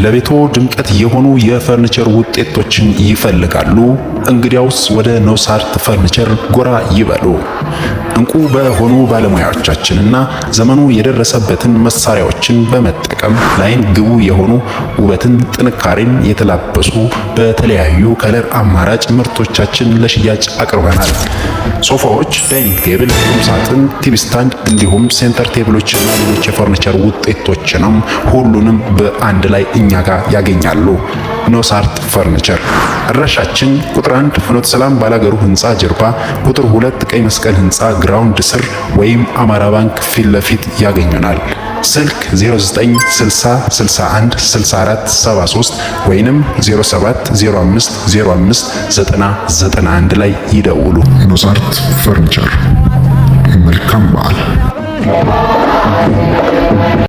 ለቤቶ ድምቀት የሆኑ የፈርኒቸር ውጤቶችን ይፈልጋሉ? እንግዲያውስ ወደ ኖሳርት ፈርኒቸር ጎራ ይበሉ። እንቁ በሆኑ ባለሙያዎቻችንና ዘመኑ የደረሰበትን መሳሪያዎችን በመጠቀም ላይን ግቡ የሆኑ፣ ውበትን፣ ጥንካሬን የተላበሱ በተለያዩ color አማራጭ ምርቶቻችን ለሽያጭ አቅርበናል። ሶፋዎች፣ dining table፣ ቁም ሳጥን፣ TV stand እንዲሁም center table ኦችና ሌሎች የፈርኒቸር ውጤቶችንም ሁሉንም በአንድ ላይ እኛ ጋር ያገኛሉ። ኖሳርት ፈርኒቸር አድራሻችን ቁጥር 1 ፍኖተ ሰላም ባላገሩ ህንፃ ጀርባ፣ ቁጥር 2 ቀይ መስቀል ህንፃ ground ስር ወይም አማራ ባንክ ፊት ለፊት ያገኙናል። ስልክ 0960 61 64 73 ወይንም 07 05 05 90 91 ላይ ይደውሉ። ኖሳርት ፈርኒቸር፣ መልካም በዓል።